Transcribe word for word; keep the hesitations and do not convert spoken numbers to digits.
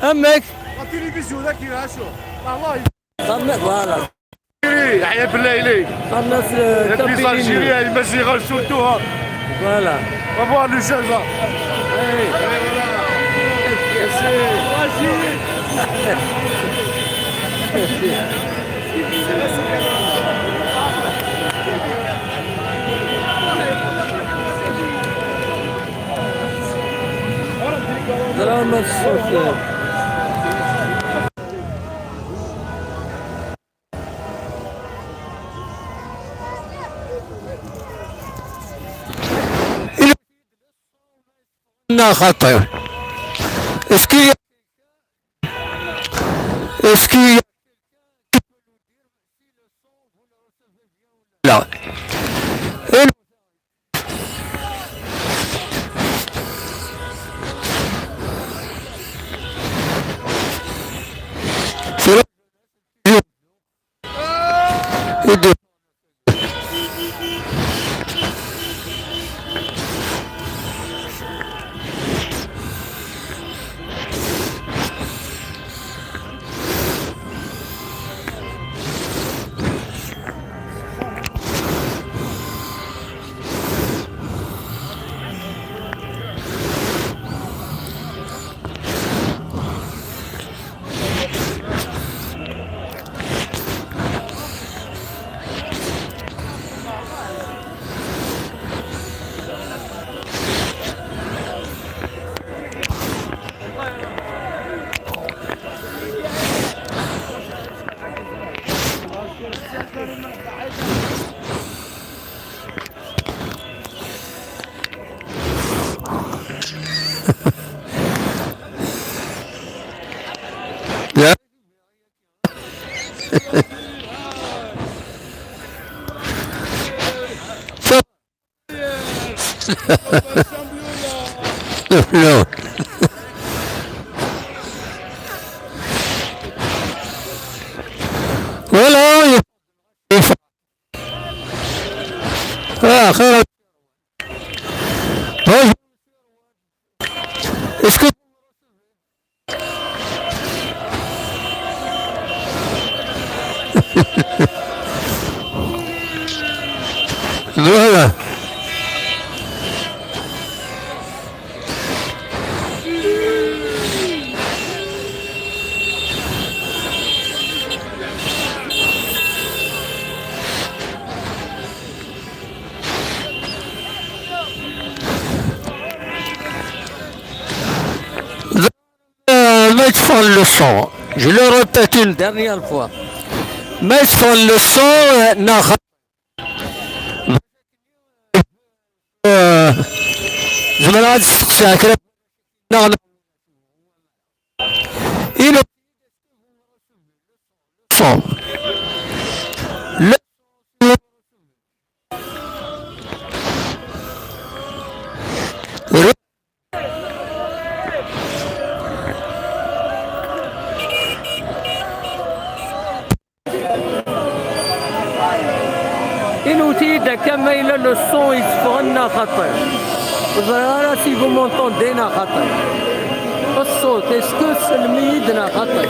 Amek? La télévision dagi, voilà. Xammem, voilà. Yeḥya Bellayli. Xammem, euh, les Algériens, les Maziras surtout, hein. Voilà. On va voir le jeune là. Allez. Allez, voilà. Drame الصوت. Neɣ xaṭi? Est-ce qu'il y a, est-ce qu'il y a, là. Et c'est là. Et de Non. Voilà. Ah, خير. Est-ce que Voilà. Euh, ma yeṭṭef le son. Je le répète une dernière fois. Ma yeṭṭef le son, euh, neɣ, euh, zemreɣ ad steqsiɣ kra neɣ, neɣ. Il est son. Le Inwet-iyi-d akka ma yella le son yetteffɣen neɣ xaṭi. Ur ẓriɣ ara si vous m'entendez neɣ xaṭi. Ṣṣut, est-ce que tsellem-iyi-d neɣ xaṭi?